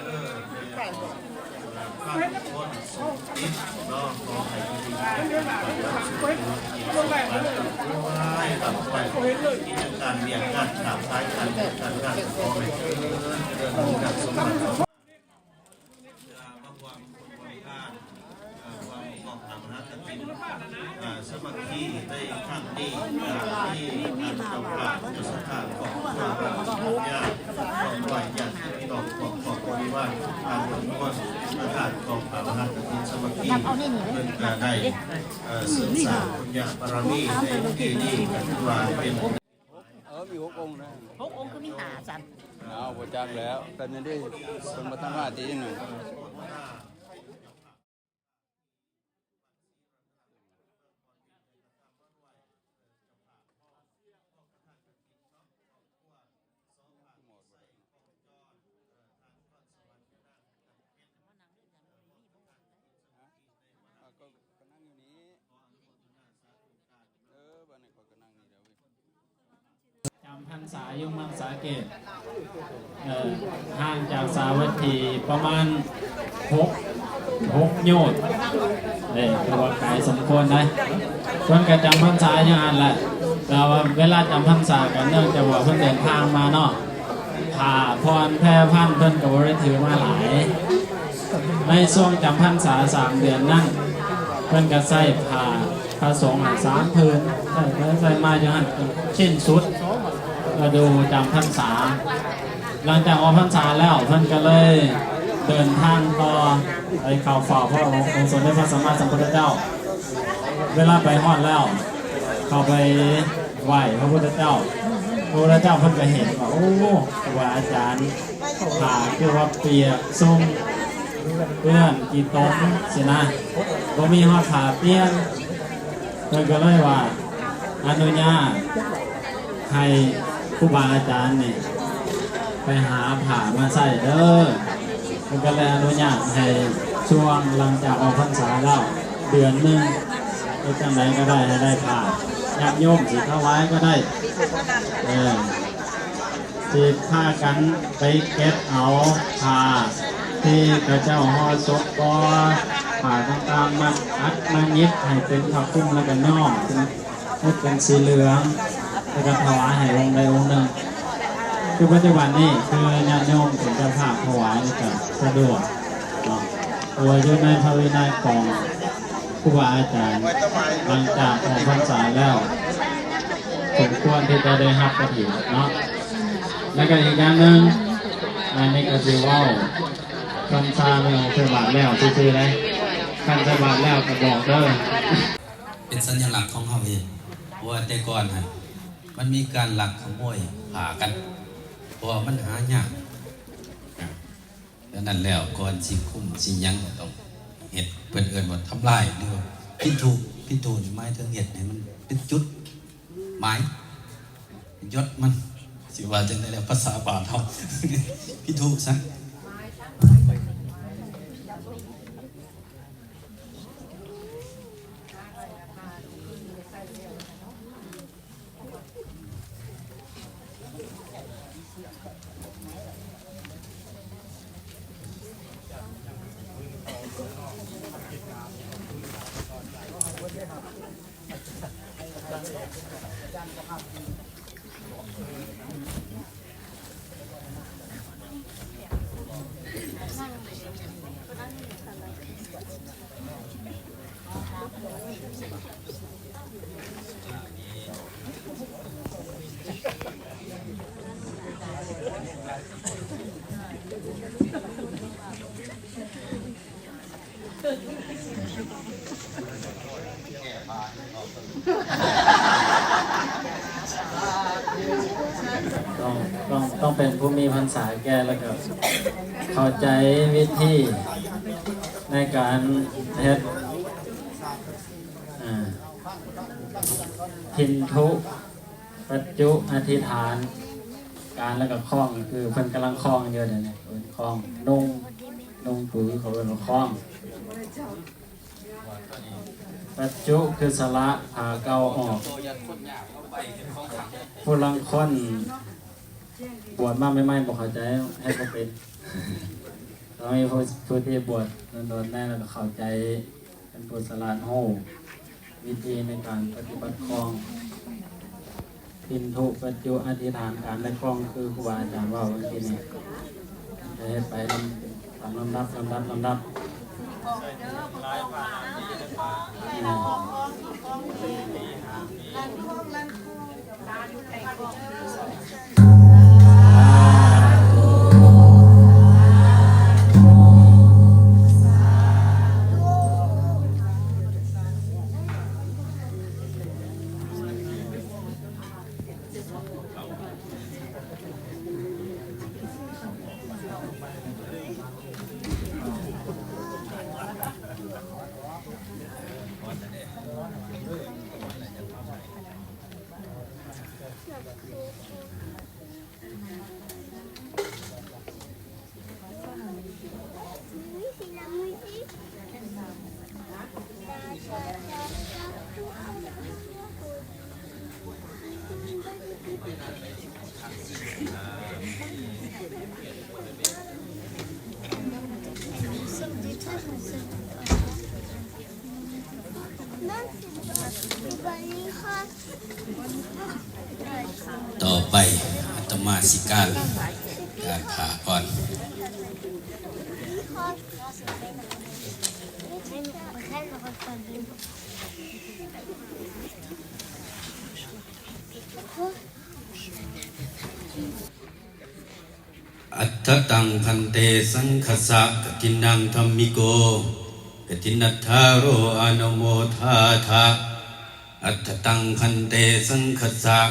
ເອີ ເປັນ ເອີ ພາທຸກຄົນສົມຈິດເນາະ ຂໍໃຫ້ຢູ່ດີມີແຮງ ຮ່ຳລວຍ ກິດຈະການວຽກງານ ຄ້າຂາຍການເງິນການງານ ຂໍໃຫ້ເຈຣິນ ເຈຣິນຮຸ່ງເຮືອງ ສົມຫວັງ ເພື່ອມາຮ່ວມບຸນບໍລິການ ເພື່ອມາຮ່ວມຕາມຫາກະຖິນ ສາມັກຄີໃນຄັ້ງນີ້ ມີເຈົ້າພາບເຈົ້າສັດທາຂອງພວກເຮົາ ຍາດພີ່ນ້ອງຂອງພວກເຮົາ ບໍລິວານ ທາງເພິ່ນ ປະທານຂອງພະມະຫາກະຖິນສາມັກຄີ ເພິ່ນກະໄດ້ ເອີ ສືບສານບຸນຍະບາລະມີໃນປີນີ້ ກະຖືວ່າເປັນ ເອີ ມີຫົກອົງນະ ຫົກອົງຄືມີຫ້າຊັ້ນ ເອົາ ບໍ່ຈັກແລ້ວ ເປັນຈັ່ງໃດ ເພິ່ນບໍ່ທັນວ່າຕິ ຈຳพรรษาอยู่เมืองสาเกต เอ่อ ห่างจากสาวัตถีประมาณหก หกโยชน์ เด้ ถือว่าไกลสมควรนะ เพิ่นก็จำพรรษาอยู่หั่นแหละ แต่ว่าเวลาจำพรรษาก็เนื่องจากว่าเพิ่นเดินทางมาเนาะ ผ้าผ่อนแพร่พันเพิ่นก็บ่ได้ถือมาหลาย ในช่วงจำพรรษาสามเดือนนั้น เพิ่นก็ใส่ผ้าพระสงฆ์อะสามผืน ใส่ไปใส่มาอยู่หั่นจนสิ้นสุดฤดูจำพรรษา หลังจากออกพรรษาแล้ว เพิ่นก็เลยเดินทางต่อไปเข้าเฝ้าพระองค์ องค์สมเด็จพระสัมมาสัมพุทธเจ้า เวลาไปฮอดแล้ว เข้าไปไหว้พระพุทธเจ้า พระพุทธเจ้าเพิ่นก็เห็นว่า โอ้ ครูบาอาจารย์ ผ้าคือว่าเปียกชุ่มเปื้อนขี้ตมซี้นะ บ่มีฮอดผ้าเปลี่ยน เพิ่นก็เลยว่าอนุญาตให้ครูบาอาจารย์นี่ไปหาผ้ามาใส่เด้อ เพิ่นก็เลยอนุญาตให้ช่วงหลังจากออกพรรษาแล้วเดือนหนึ่ง เฮ็ดจั่งใดก็ได้ให้ได้ผ้า ญาติโยมสิถวายก็ได้ เออ สิพากันไปเก็บเอาผ้าที่เขาเจ้าห่อศพบ่ ผ้าต่างๆ มาอัดมาหยิบให้เป็นผ้าคลุม แล้วก็ย้อมเป็น เฮ็ดเป็นสีเหลือง แล้วก็ถวายให้องค์ใดองค์หนึ่ง คือปัจจุบันนี้คือญาติโยมเป็นเจ้าภาพถวายนี่ก็สะดวกเนาะ เพราะว่าอยู่ในพระวินัยของครูบาอาจารย์ หลังจากออกพรรษาแล้ว สมควรที่จะได้รับกฐินเนาะ แล้วก็อีกอย่างหนึ่ง อันนี้ก็สิเว้าซ้ำซากเรื่องใส่บาตรแล้วซื่อๆ เด้ คันใส่บาตรแล้วก็บอกเด้อ เป็นสัญลักษณ์ของเฮาเอง เพราะว่าแต่ก่อนหั่น มันมีการลักขโมยผ้ากัน เพราะว่ามันหายาก ดังนั้นแล้ว ก่อนสิคุมสิหยังก็ต้องเฮ็ด เพิ่นเอิ้นว่าทำลาย หรือว่าพินธุ พินธุนี่หมายถึงเฮ็ดให้มันเป็นจุดหมาย ยศมัน สิว่าจั่งใดแล้ว ภาษาบ้านเฮา พินธุซะ ต้อง ต้อง ต้องเป็นผู้มีพรรษาแก่ แล้วก็เข้าใจวิธีในการเฮ็ด อ่า ทินทุ ปัจจุ อธิษฐาน การแล้วก็คล้อง คือเพิ่นกำลังคล้องอยู่เดี๋ยวนี้ เพิ่นคล้อง นุ่ง นุ่งปือ เขาเอิ้นว่าคล้อง ปัจจุ คือสละผ้าเก่าออก ผู้ลางคนบวชมาใหม่ๆ บ่เข้าใจ เฮ็ดบ่เป็น ເຮົາມີຜູ້ ຜູ້ທີ່ບວດດົນໆແດ່ ແລ້ວກໍເຂົ້າໃຈ ເປັນຜູ້ສະຫຼາດຮູ້ວິທີໃນການປະຕິບັດຄອງ ພິນທຸປັດຈຸອະທິຖານການໄດ້ຄອງ ຄືຄູບາອາຈານເວົ້າເມື່ອກີ້ນີ້ ຈະເຮັດໄປນຳ ຕາມລຳດັບ ລຳດັບ ລຳດັບ. ຕໍ່ໄປອາດຕະມາຊິການການພາກ່ອນ. ອັດຖະຕັງ ພັນເຕ ສັງຄັດສະ ກະຖິນນັງ ທຳມິໂກ ກະຖິນນັດຖາໂຣ ອະນຸໂມທາທະ. ອັດຖະຕັງ ພັນເຕ ສັງຄັດສະ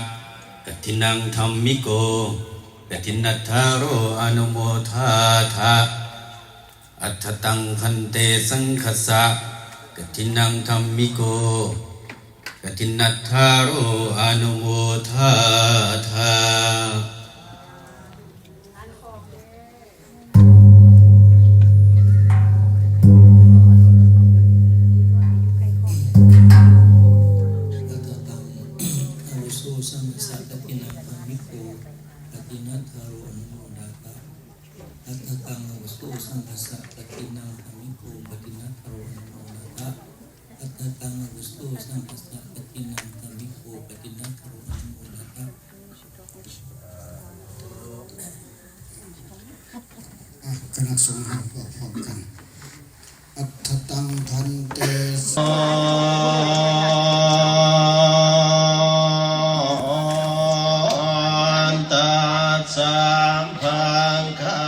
ກະຖິນນັງ ທຳມິໂກ ກະຖິນນັດຖາໂຣ ອະນຸໂມທາທະ. ອັດຖະຕັງ ພັນເຕ ສັງຄັດສະ ກະຖິນນັງ ທຳມິໂກ ກະຖິນນັດຖາໂຣ ອະນຸໂມທາທະ. ອັດຖະຕັງ ອາວຸໂສ ສັງຄັດສະ ກະຖິນນັງ ທຳມິໂກ ກະຖິນນັດຖາໂຣ ອະນຸໂມທາທະ. ອັດຖະຕັງ ອາວຸໂສ ສັງຄັດສະ ກະຖິນນັງ ທຳມິໂກ ກະຖິນນັດຖາໂຣ ອະນຸໂມທາທະ. ອັດຖະຕັງ ອາວຸໂສ ສັງຄັດສະ ກະຖິນນັງ ທຳມິໂກ ກະຖິນນັດຖາໂຣ ອະນຸໂມທາທະ. ອ່ະ ຄະນະສົງເຮົາພ້ອມໆກັນ. ອັດຖະຕັງ ພັນເຕ ສະ ຕະສະ ພະຄະ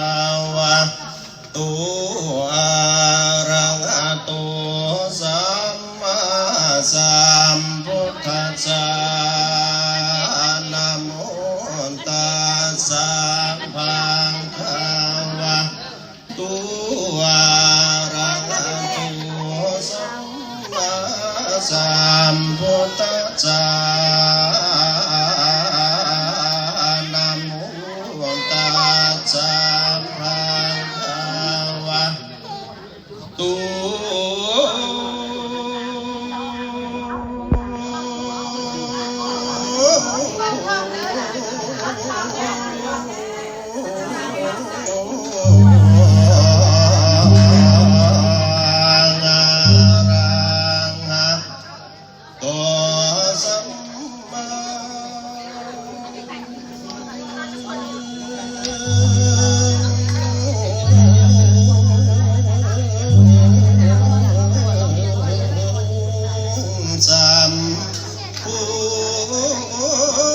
ວະໂຕ ອະຣະຫະໂຕ ສຳມາສຳພຸດທັດສະ ນະໂມຕັດສະ ພະຄະວະ ໂຕ ອະຣະຫະໂຕ ສຳມາສຳພຸດທັດສະ ນະໂມຕັດສະ ພະຄະວະໂຕ ອະຣະຫະໂຕ ສຳມາສຳພຸດທັດສ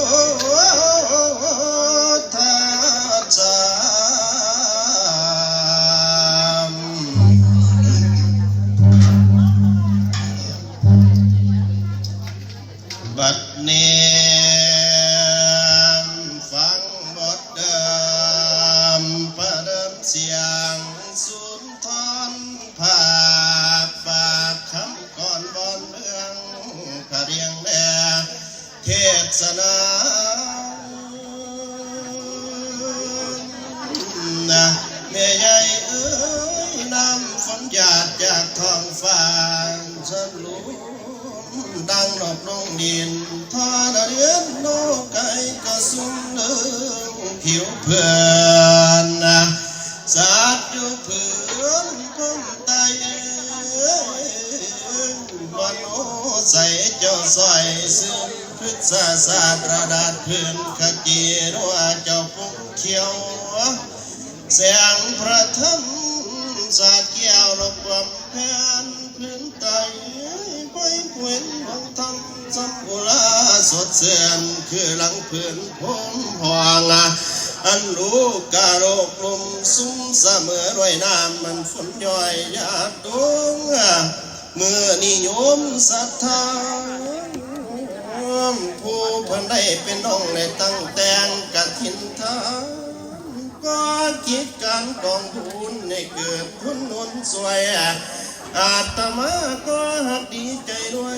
ະ. ບັດນີ້ຟັງບົດເດີມ ປະເດີມສຽງສຸນທອນ ພາກປາກຄຳກ່ອນບ່ອນເມືອງພະດຽງແລ ເທດສະນາ ນະ ແມ່ໃຫຍ່ເອີຍ ນ້ຳຝົນຫຍາດຈາກທ້ອງຟ້າ ສະຫຼຸມດັ່ງນອກລົງດິນ ທອນລຽນນົກໄກ່ກະຊຸມເລິງຜິວເພື່ອນນະ ສາ ດຢູ່ພື້ນພົມໄຕ ມະໂນໄສເຈົ້າຊ່ອຍຊື່ນ ພຶດຊາສາດລະດາດພື້ນຄະກີ ຫຼືວ່າເຈົ້າປົກຂຽວ ແສງພະທຳສາດແກ້ວ ລອບກວມແຜ່ນພື້ນໄຕ ໄປເຫັນວົງທຳສຳອຸລາສົດຊື່ນ ຄືຫຼັງພື້ນພົມຫ້ອງ ອັນລູກກາໂລກລຸ່ມຊຸມສະເໝີດ້ວຍນ້ຳມັນຝົນຍ້ອຍຢາດລົງ ມື້ນິຍົມສັດທາ ຜູ້ເພິ່ນໄດ້ເປັນນ້ອງໄດ້ຕັ້ງແຕ່ງກະຖິນທານ ກໍກິດການກອງບຸນໃຫ້ເກີດຜົນໜູນຊ່ວຍ ອາດຕະມາກໍຮັກດີໃຈດ້ວຍ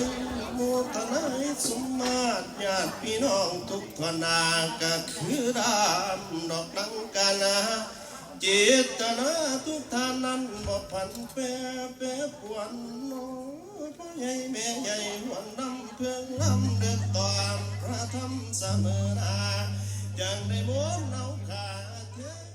ໂມທະນາໃຫ້ສົມມາດ ຍາດພີ່ນ້ອງທຸກທົ່ວໜ້າ ກະຄືດາມດອກດັງການາ ເຈດຕະນາທຸກທ່ານນັ້ນບໍ່ຜັນແປ ແປປວນເນາະ ພໍ່ໃຫຍ່ແມ່ໃຫຍ່ຫວນນຳເພິ່ງນຳເດີນຕາມພະທຳສະເໝີນາ ຈັ່ງໄດ້ມົນເອົາຂ້າເທີ